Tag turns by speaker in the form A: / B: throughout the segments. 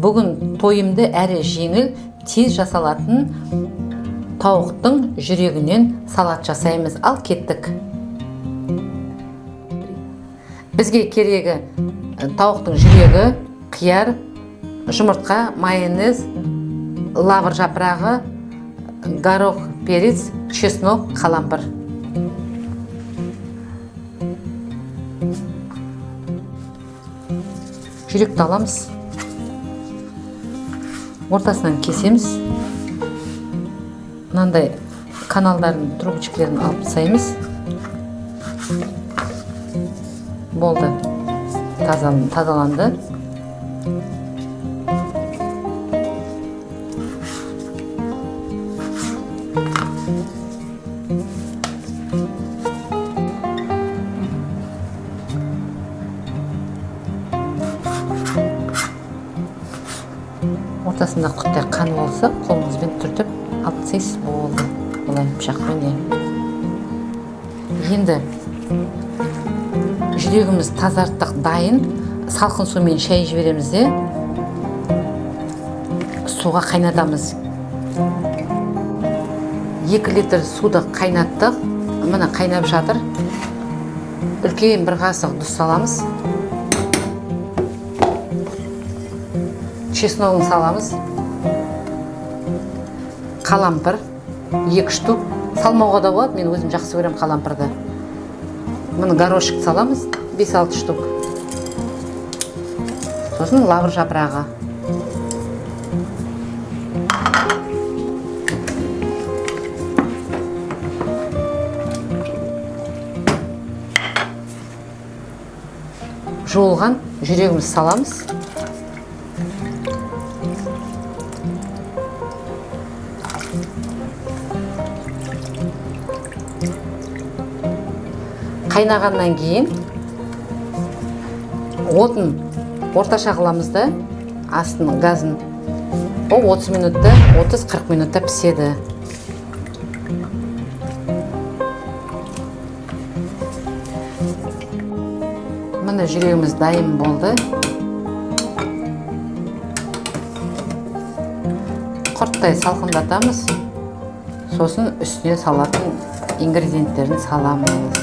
A: Бүгін тойымды әрі жеңіл, тез жасалатын тауықтың жүрегінен салат жасаймыз. Ал кеттік. Бізге керегі тауықтың жүрегі, қияр, жұмыртқа, майонез, лавр жапырағы, горох, перец, чеснок, қалампыр. Жүректі аламыз, ортасынан кесеміз, мынандай каналдарын, трубочкаларын алып тастаймыз. Болды, тазаланды. Ортасында құрттай қан болса, қолыңызбен түртіп алып тастайсыз, болды. Былай пышақпен де. Енді жүрегіміз тазарттық, дайын. Салқын сумен шай жібереміз де, суға қайнатамыз. 2 литр суды қайнаттық. Міне қайнап жатыр. Үлкен бір қасық тұз саламыз. Чесногын саламыз. Қалампыр 2 штук. Салмауға да болады, мен өзім жақсы көремін қалампырды. Міне горошек саламыз, 5-6 штук. Сосын лавр жапырағы. Жуылған жүрегімізді саламыз. Қайнағаннан кейін отын орташа қыламыз да, астын газын. Ол 30 минутта, 30-40 минутта піседі. Міне жүрегіміз дайын болды. Құрттай салқындатамыз. Сосын үстіне салатын ингредиенттерін саламыз.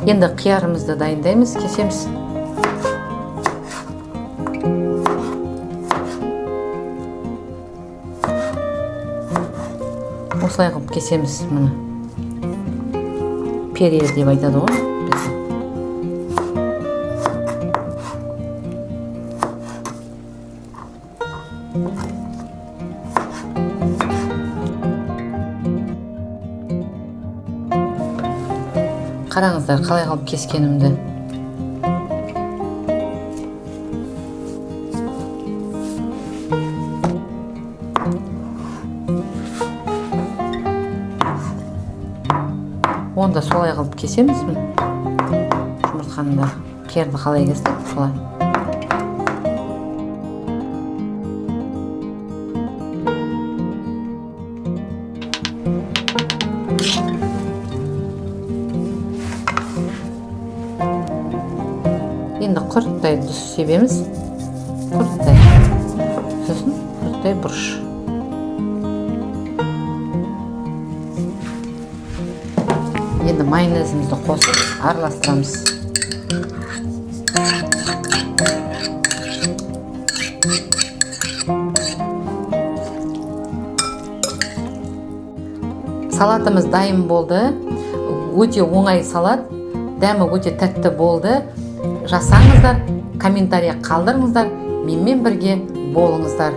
A: Енді қиярымызды дайындаймыз, кесеміз. Осылай қылып кесеміз, міне. Перья деп айтады ғой бізде. Қараңыздар, қалай қылып кескенімді. Оны да солай қылып кесеміз. Жұмыртқаны да, қиярды қалай кестік, солай. Енді құрттай тұз себеміз. Құрттай. Сосын құрттай бұрыш. Енді майонезімізді қосып араластырамыз. Салатымыз дайын болды. Өте оңай салат, дәмі өте тәтті болды. Жасаңыздар, комментарий қалдырыңыздар, менімен бірге болыңыздар.